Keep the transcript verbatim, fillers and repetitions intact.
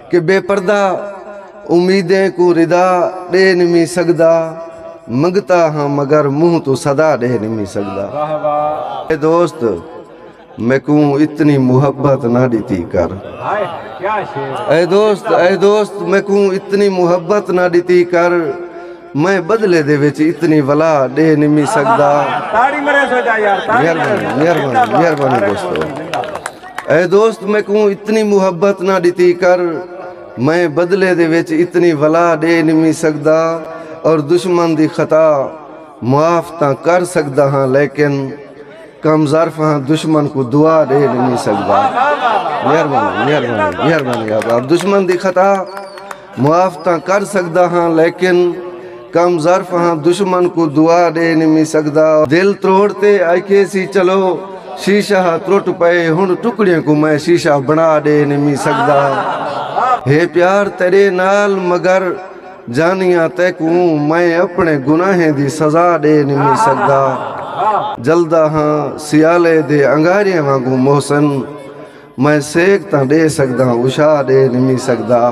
کہ بے پردہ امیدیں کوں ردا ݙے نمی سڳدا، منگتا ہاں مگر منہ توں صدا ݙے نمی سڳدا۔ اے دوست، میکوں اتنی محبت نہ ݙتی کر۔ اے دوست، اے دوست، میکوں اتنی محبت نہ ݙتی کر، میں بدلے دے وچ اتنی ولا ݙے نمی سڳدا۔ تاڑی مرے سو جا یار، تاڑی مہربانی، مرے سو۔ مہربانی، مہربانی دوستو۔ اے دوست، میکوں اتنی محبت نہ ݙتی کر، میں بدلے دے وچ اتنی ولا ݙے نمی سڳدا۔ اور دشمن دی خطا معاف تاں کر سڳدا ہاں، لیکن کم ظرف ہاں، دشمن کوں دعا ݙے نمی سڳدا۔ مہربانی، مہربانی، مہربانی آپ۔ آپ دشمن دی خطا معاف تاں کر سڳدا ہاں، لیکن کم ظرف ہاں، دشمن کوں دعا ݙے نمی سڳدا۔ دل تروڑ تے آکھے سی چلو، شیشہ ترٹ پئے، ہݨ ٹکڑیاں کوں میں شیشہ بݨا ݙے نمی سڳدا۔ ہے پیار تیݙے نال، مگر جانیاں تیکوں میں اپݨے گناہیں دی سزا ݙے نمی سڳدا۔ جلدا ہاں سیالے دے انگاریاں وانگوں محسن، میں سیک تاں ݙے سڳداں، اشا ݙے نمی سڳدا۔